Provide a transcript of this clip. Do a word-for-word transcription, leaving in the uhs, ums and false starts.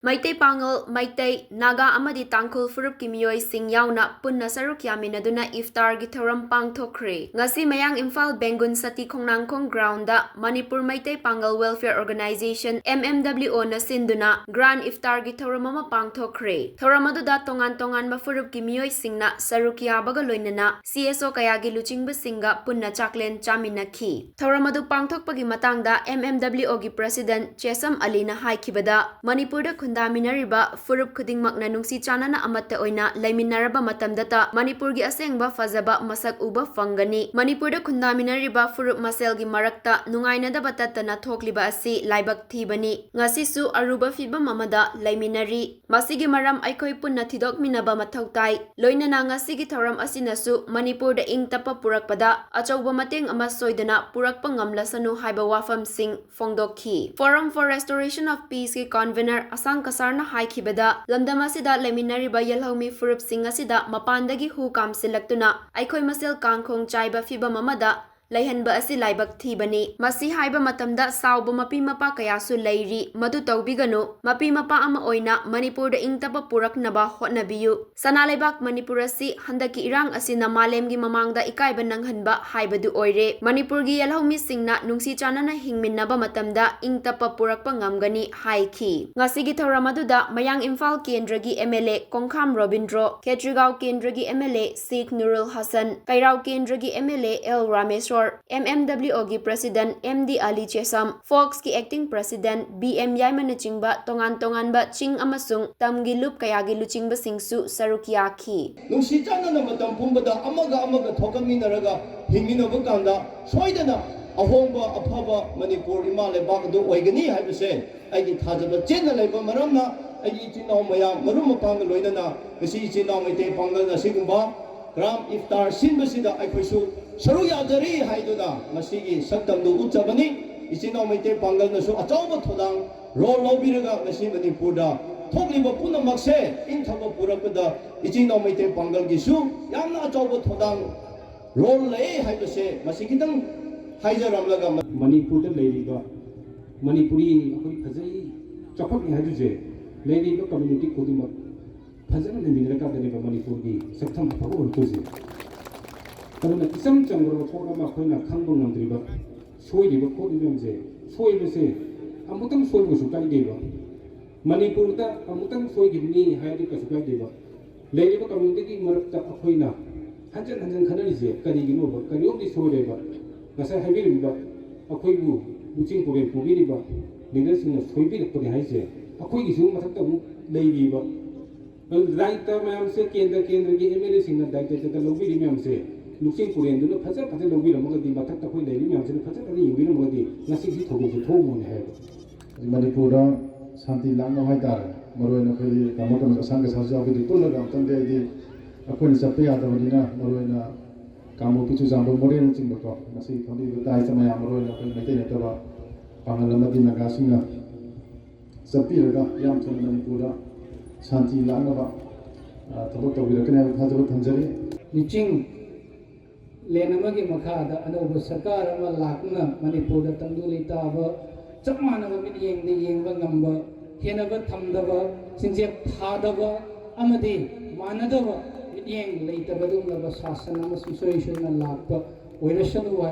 ꯃꯩꯇꯩ ꯄꯥꯉꯜ, ꯃꯩꯇꯩ, ꯅꯥꯒꯥ ꯑꯃꯗꯤ ꯇꯥꯡꯈꯨꯜ ꯐꯨꯔꯨꯞꯀꯤ ꯃꯤꯑꯣꯏꯁꯤꯡ ꯌꯥꯎꯅ ꯄꯨꯟꯅ ꯁꯔꯨꯛ ꯌꯥꯃꯤꯟꯅꯗꯨꯅ ꯏꯐꯇꯥꯔꯒꯤ ꯊꯧꯔꯝ ꯄꯥꯡꯊꯣꯛꯈ꯭ꯔꯦ꯫ ꯉꯁꯤ ꯃꯌꯥꯡ ꯏꯝꯐꯥꯜ ꯕꯦꯡꯒꯨꯟ ꯁꯇꯤ Khongnangkhong ground Manipur Meitei Pangal welfare organisation, M M W O, ꯅ ꯁꯤꯟꯗꯨꯅ ꯒ꯭ꯔꯥꯟ ꯏꯐꯇꯥꯔꯒꯤ ꯊꯧꯔꯝ ꯑꯃ ꯄꯥꯡꯊꯣꯛꯈ꯭ꯔꯦ꯫ ꯊꯧꯔꯝ ꯑꯗꯨꯗ ꯇꯣꯉꯥꯟ ꯇꯣꯉꯥꯟꯕ ꯐꯨꯔꯨꯞꯀꯤ ꯃꯤꯑꯣꯏꯁꯤꯡꯅ ꯁꯔꯨꯛ ꯌꯥꯕꯒ ꯂꯣꯏꯅꯅ C S O ꯀꯌꯥꯒꯤ ꯂꯨꯆꯤꯡꯕꯁꯤꯡꯒ ꯄꯨꯟꯅ ꯆꯥꯛꯂꯦꯟ ꯆꯥꯃꯤꯟꯅꯈꯤ꯫ ꯊꯧꯔꯝ ꯑꯗꯨ ꯄꯥꯡꯊꯣꯛꯄꯒꯤ ꯃꯇꯥꯡꯗ M M W O ꯒꯤ ꯄ꯭ꯔꯁꯤꯗꯦꯟꯠ ꯆꯦꯁꯝ ꯑꯂꯤꯅ ꯍꯥꯏꯈꯤꯕꯗ, ꯃꯅꯤꯄꯨꯔꯗ ꯈꯨꯟꯗꯥꯃꯤꯟꯅꯔꯤꯕ ꯐꯨꯔꯨꯞ ꯈꯨꯗꯤꯡꯃꯛꯅ ꯅꯨꯡꯁꯤ ꯆꯥꯟꯅꯅ ꯑꯃꯠꯇ ꯑꯣꯏꯅ ꯂꯩꯃꯤꯟꯅꯔꯕ ꯃꯇꯝꯗꯇ ꯃꯅꯤꯄꯨꯔꯒꯤ ꯑꯁꯦꯡꯕ ꯐꯖꯕ ꯃꯁꯛ ꯎꯕ ꯐꯪꯒꯅꯤ꯫ ꯃꯅꯤꯄꯨꯔꯗ ꯈꯨꯟꯗꯥꯃꯤꯟꯅꯔꯤꯕ ꯐꯨꯔꯨꯞ ꯃꯁꯦꯜꯒꯤ ꯃꯔꯛꯇ ꯅꯨꯡꯉꯥꯏꯅꯗꯕ ꯇꯠꯇꯅ ꯊꯣꯛꯂꯤꯕ ꯑꯁꯤ ꯂꯥꯏꯕꯛ ꯊꯤꯕꯅꯤ꯫ ꯉꯁꯤꯁꯨ ꯑꯔꯨꯕ ꯐꯤꯚꯝ ꯑꯃꯗ ꯂꯩꯃꯤꯟꯅꯔꯤ꯫ ꯃꯁꯤꯒꯤ ꯃꯔꯝ ꯑꯩꯈꯣꯏ ꯄꯨꯟꯅ ꯊꯤꯗꯣꯛꯃꯤꯟꯅꯕ ꯃꯊꯧ ꯇꯥꯏ꯫ ꯂꯣꯏꯅꯅ ꯉꯁꯤꯒꯤ ꯊꯧꯔꯝ ꯑꯁꯤꯅꯁꯨ ꯃꯅꯤꯄꯨꯔꯗ ꯏꯪ ꯇꯞꯄ ꯄꯨꯔꯛꯄꯗ ꯑꯆꯧꯕ ꯃꯇꯦꯡ ꯑꯃ ꯁꯣꯏꯗꯅ ꯄꯨꯔꯛꯄ ꯉꯝꯂꯁꯅꯨ ꯍꯥꯏꯕ ꯋꯥꯐꯝꯁꯤꯡ ꯐꯣꯡꯗꯣꯛꯈꯤ꯫ Forum for Restoration of Peace ꯀꯤ ꯀꯟꯚꯦꯅꯔ ꯑꯁꯥꯡ ꯀꯁꯥꯔꯅ ꯍꯥꯏꯈꯤꯕꯗ, ꯂꯝꯗꯝ ꯑꯁꯤꯗ ꯂꯩꯃꯤꯟꯅꯔꯤꯕ ꯌꯦꯜꯍꯧꯃꯤ ꯐꯨꯔꯨꯞꯁꯤꯡ ꯑꯁꯤꯗ ꯃꯄꯥꯟꯗꯒꯤ ꯍꯨ ꯀꯥꯝꯁꯤꯜꯂꯛꯇꯨꯅ ꯑꯩꯈꯣꯏ ꯃꯁꯦꯜ ꯀꯥꯡꯈꯣꯡ ꯆꯥꯏꯕ ꯐꯤꯚꯝ ꯑꯃꯗ ꯂꯩꯍꯟꯕ ꯑꯁꯤ ꯂꯥꯏꯕꯛ ꯊꯤꯕꯅꯤ꯫ ꯃꯁꯤ ꯍꯥꯏꯕ ꯃꯇꯝꯗ ꯁꯥꯎꯕ ꯃꯄꯤ ꯃꯄꯥ ꯀꯌꯥꯁꯨ ꯂꯩꯔꯤ꯫ ꯃꯗꯨ ꯇꯧꯕꯤꯒꯅꯨ꯫ ꯃꯄꯤ ꯃꯄꯥ ꯑꯃ ꯑꯣꯏꯅ ꯃꯅꯤꯄꯨꯔꯗ ꯏꯪ ꯇꯞꯄ ꯄꯨꯔꯛꯅꯕ ꯍꯣꯠꯅꯕꯤꯌꯨ꯫ ꯁꯅꯥ ꯂꯩꯕꯥꯛ ꯃꯅꯤꯄꯨꯔ ꯑꯁꯤ ꯍꯟꯗꯛꯀꯤ ꯏꯔꯥꯡ ꯑꯁꯤꯅ ꯃꯥꯂꯦꯝꯒꯤ ꯃꯃꯥꯡꯗ ꯏꯀꯥꯏꯕ ꯅꯪꯍꯟꯕ ꯍꯥꯏꯕꯗꯨ ꯑꯣꯏꯔꯦ꯫ ꯃꯅꯤꯄꯨꯔꯒꯤ ꯌꯦꯜꯍꯧꯃꯤꯁꯤꯡꯅ ꯅꯨꯡꯁꯤ ꯆꯥꯟꯅꯅ ꯍꯤꯡꯃꯤꯟꯅꯕ ꯃꯇꯝꯗ ꯏꯪ ꯇꯞꯄ ꯄꯨꯔꯛꯄ ꯉꯝꯒꯅꯤ ꯍꯥꯏꯈꯤ꯫ ꯉꯁꯤꯒꯤ ꯊꯧꯔꯝ ꯑꯗꯨꯗ ꯃꯌꯥꯡ ꯏꯝꯐꯥꯜ ꯀꯦꯟꯗ꯭ꯔꯒꯤ M L A ꯀꯣꯡꯈꯥꯝ ꯔꯣꯕꯤꯟꯗ꯭ꯔꯣ, ꯈꯦꯇ꯭ꯔꯤꯒꯥꯎ ꯀꯦꯟꯗ꯭ꯔꯒꯤ M L A ꯁꯦꯈ ꯅꯨꯔꯨꯜ ꯍꯁꯟ, ꯀꯩꯔꯥꯎ ꯀꯦꯟꯗ꯭ꯔꯒꯤ M L A L Rameshwar, M M W O ꯒꯤ president M D Ali Chesam, ꯐꯣꯛꯁꯀꯤ ꯑꯦꯛꯇꯤꯡ ꯄ꯭ꯔꯁꯤꯗꯦꯟꯠ B M ꯌꯥꯏꯃꯅꯆꯤꯡꯕ ꯇꯣꯉꯥꯟ ꯇꯣꯉꯥꯟꯕ ꯆꯤꯡ ꯑꯃꯁꯨꯡ ꯇꯝꯒꯤ ꯂꯨꯞ ꯀꯌꯥꯒꯤ ꯂꯨꯆꯤꯡꯕꯁꯤꯡꯁꯨ ꯁꯔꯨꯛ ꯌꯥꯈꯤ꯫ ꯅꯨꯡꯁꯤ ꯆꯥꯟꯅꯅ ꯃꯇꯝ ꯄꯨꯝꯕꯗ ꯑꯃꯒ ꯑꯃꯒ ꯊꯣꯛꯍꯟꯃꯤꯟꯅꯔꯒ ꯍꯤꯡꯃꯤꯟꯅꯕ ꯀꯥꯟꯗ ꯁꯣꯏꯗꯅ ꯑꯍꯣꯡꯕ ꯑꯐꯕ ꯃꯅꯤꯄꯨꯔ ꯏꯃꯥ ꯂꯩꯕꯥꯛ ꯑꯗꯨ ꯑꯣꯏꯒꯅꯤ ꯍꯥꯏꯕꯁꯦ ꯑꯩꯒꯤ ꯊꯥꯖꯕ ꯆꯦꯠꯅ ꯂꯩꯕ ꯃꯔꯝꯅ, ꯑꯩꯒꯤ ꯏꯆꯤꯟ ꯏꯅꯥꯎ ꯃꯌꯥꯝ, ꯃꯔꯨꯞ ꯃꯄꯥꯡꯒ ꯂꯣꯏꯅꯅ ꯉꯁꯤ ꯏꯆꯤꯟ ꯏꯅꯥꯎ ꯃꯩꯇꯩ ꯄꯥꯉꯜꯅ ꯑꯁꯤꯒꯨꯝꯕ ꯒ꯭ꯔꯥꯝ ꯏꯐꯇꯥꯔ ꯁꯤꯟꯕꯁꯤꯗ ꯑꯩꯈꯣꯏꯁꯨ ꯁꯔꯨꯛ ꯌꯥꯖꯔꯤ ꯍꯥꯏꯗꯨꯅ ꯃꯁꯤꯒꯤ ꯁꯛꯇꯝꯗꯨ ꯎꯠꯆꯕꯅꯤ꯫ ꯏꯆꯤꯟ ꯏꯅꯥꯎ ꯃꯩꯇꯩ ꯄꯥꯉꯜꯅꯁꯨ ꯑꯆꯧꯕ ꯊꯧꯗꯥꯡ, ꯔꯣꯜ ꯂꯧꯕꯤꯔꯒ ꯉꯁꯤ ꯃꯅꯤꯄꯨꯔꯗ ꯊꯣꯛꯂꯤꯕ ꯄꯨꯝꯅꯃꯛꯁꯦ ꯏꯪꯊꯕ ꯄꯨꯔꯛꯄꯗ ꯏꯆꯤꯟ ꯏꯅꯥꯎ ꯃꯩꯇꯩ ꯄꯥꯉꯜꯒꯤꯁꯨ ꯌꯥꯝꯅ ꯑꯆꯧꯕ ꯊꯧꯗꯥꯡ, ꯔꯣꯜ ꯂꯩ ꯍꯥꯏꯕꯁꯦ ꯃꯁꯤ ꯈꯤꯇꯪ ꯍꯥꯏꯖꯔꯝꯂꯒ, ꯃꯅꯤꯄꯨꯔꯗ ꯂꯩꯔꯤꯕ ꯃꯅꯤꯄꯨꯔꯤ ꯑꯩꯈꯣꯏ ꯐꯖꯩ, ꯆꯥꯎꯈꯠꯂꯤ ꯍꯥꯏꯕꯁꯦ ꯂꯩꯔꯤꯕ ꯀꯝꯃ꯭ꯌꯨꯅꯤꯇꯤ ꯈꯨꯗꯤꯡꯃꯛ ꯐꯖꯅ ꯂꯩꯃꯤꯟꯅꯔꯀꯥꯟꯗꯅꯦꯕ ꯃꯅꯤꯄꯨꯔꯒꯤ ꯁꯛꯇꯝ ꯑꯐꯕ ꯑꯣꯏꯔꯛꯇꯣꯏꯁꯦ꯫ ꯑꯗꯨꯅ ꯏꯆꯝ ꯆꯝꯕ ꯄꯣꯠ ꯑꯃ ꯑꯩꯈꯣꯏꯅ ꯈꯪꯕ ꯉꯝꯗ꯭ꯔꯤꯕ, ꯁꯣꯏꯔꯤꯕ ꯈꯣꯠꯂꯤꯕ ꯃꯌꯥꯝꯁꯦ, ꯁꯣꯏꯕꯁꯦ ꯑꯃꯨꯛꯇꯪ ꯁꯣꯏꯕ ꯀꯩꯁꯨ ꯀꯥꯏꯗꯦꯕ꯫ ꯃꯅꯤꯄꯨꯔꯗ ꯑꯃꯨꯛꯇꯪ ꯁꯣꯏꯈꯤꯕꯅꯤ ꯍꯥꯏꯔꯗꯤ ꯀꯩꯁꯨ ꯀꯥꯏꯗꯦꯕ꯫ ꯂꯩꯔꯤꯕ ꯀꯝꯃ꯭ꯌꯨꯅꯤꯇꯤꯒꯤ ꯃꯔꯛꯇ ꯑꯩꯈꯣꯏꯅ ꯍꯟꯖꯟ ꯍꯟꯖꯟ ꯈꯠꯅꯔꯤꯁꯦ ꯀꯔꯤꯒꯤꯅꯣꯕ? ꯀꯔꯤꯔꯣꯝꯗꯤ ꯁꯣꯏꯔꯦꯕ? ꯉꯁꯥꯏ ꯍꯥꯏꯕꯤꯔꯤꯕ ꯑꯩꯈꯣꯏꯕꯨ ꯂꯨꯆꯤꯡ ꯄꯨꯔꯦꯜ ꯄꯨꯕꯤꯔꯤꯕ ꯂꯤꯗꯔꯁꯤꯡꯅ ꯁꯣꯏꯕꯤꯔꯛꯄꯅꯦ ꯍꯥꯏꯁꯦ, ꯑꯩꯈꯣꯏꯒꯤꯁꯨ ꯃꯊꯛꯇ ꯑꯃꯨꯛ ꯂꯩꯔꯤꯕ꯫ ꯑꯗꯨ ꯗꯥꯏꯇ ꯃꯌꯥꯝꯁꯦ, ꯀꯦꯟꯗ꯭ꯔ ꯀꯦꯟꯗ꯭ꯔꯒꯤ ꯑꯦꯝ ꯑꯦꯜ ꯑꯦꯁꯤꯡꯅ ꯗꯥꯏꯇ ꯂꯧꯕꯤꯔꯤ ꯃꯌꯥꯝꯁꯦ, ꯂꯨꯆꯤꯡ ꯄꯨꯔꯦꯜꯗꯨꯅ ꯐꯖ ꯐꯖ ꯂꯧꯕꯤꯔꯝꯃꯒꯗꯤ, ꯃꯊꯛꯇ ꯑꯩꯈꯣꯏ ꯂꯩꯔꯤ ꯃꯌꯥꯝꯁꯤꯅ ꯐꯖ ꯐꯖ ꯌꯦꯡꯕꯤꯔꯝꯃꯒꯗꯤ ꯉꯁꯤꯁꯤ ꯊꯧꯗꯣꯛꯁꯦ ꯊꯣꯛꯑꯝꯃꯣꯏꯅꯦ ꯍꯥꯏꯕ꯫ ꯃꯅꯤꯄꯨꯔꯗ ꯁꯥꯟꯇꯤ ꯂꯥꯛꯅꯕ ꯍꯥꯏꯇꯥꯔꯦ, ꯃꯔꯨꯑꯣꯏꯅ ꯑꯩꯈꯣꯏꯒꯤ ꯇꯥꯃꯣ ꯀꯩꯅꯣ ꯑꯁꯥꯡ ꯀꯩꯁꯥꯁꯨ ꯌꯥꯎꯕꯗꯤ ꯄꯨꯜꯂꯒ ꯑꯝꯇꯪꯗꯤ ꯑꯩꯗꯤ ꯑꯩꯈꯣꯏꯅ ꯆꯠꯄ ꯌꯥꯗꯕꯅꯤꯅ, ꯃꯔꯨꯑꯣꯏꯅ ꯀꯥꯡꯄꯣꯛꯄꯤ, ꯆꯨꯔꯆꯥꯟꯄꯨꯔ, ꯃꯣꯔꯦꯅꯆꯤꯡꯕꯀꯣ, ꯉꯁꯤ ꯐꯝꯕꯤꯔꯤꯕ ꯗꯥꯏꯁꯇ ꯃꯌꯥꯝ, ꯃꯔꯨꯑꯣꯏꯅ ꯑꯩꯈꯣꯏ ꯃꯩꯇꯩ ꯅꯠꯇꯕ ꯄꯥꯡꯒꯜ ꯑꯃꯗꯤ ꯅꯥꯒꯥꯁꯤꯡꯅ ꯆꯠꯄꯤꯔꯒ ꯌꯥꯝ ꯊꯨꯅ ꯃꯅꯤꯄꯨꯔꯗ ꯁꯥꯟꯇꯤ ꯂꯥꯛꯅꯕ, ꯑ, ꯊꯕꯛ ꯇꯧꯕꯤꯔꯛꯀꯅꯤ ꯍꯥꯏꯕ ꯊꯥꯖꯕ ꯊꯝꯖꯔꯤ꯫ ꯂꯨꯆꯤꯡ ꯂꯦꯟ ꯑꯃꯒꯤ ꯃꯈꯥꯗ ꯑꯅꯧꯕ ꯁꯔꯀꯥꯔ ꯑꯃ ꯂꯥꯛꯇꯨꯅ ꯃꯅꯤꯄꯨꯔꯗ ꯇꯪꯗꯨ ꯂꯩꯇꯥꯕ, ꯆꯞ ꯃꯥꯟꯅꯕ ꯃꯤꯠꯌꯦꯡꯗ ꯌꯦꯡꯕ ꯉꯝꯕ, ꯈꯦꯅꯕ ꯊꯝꯗꯕ, ꯆꯤꯡꯖꯦꯞ ꯊꯥꯗꯕ ꯑꯃꯗꯤ ꯃꯥꯟꯅꯗꯕ ꯃꯤꯠꯌꯦꯡ ꯂꯩꯇꯕ ꯑꯗꯨꯒꯨꯝꯂꯕ ꯁꯥꯁꯟ ꯑꯃ ꯁꯨꯡꯁꯣꯏ ꯁꯣꯏꯗꯅ ꯂꯥꯛꯄ ꯑꯣꯏꯔꯁꯅꯨ ꯍꯥꯏꯕ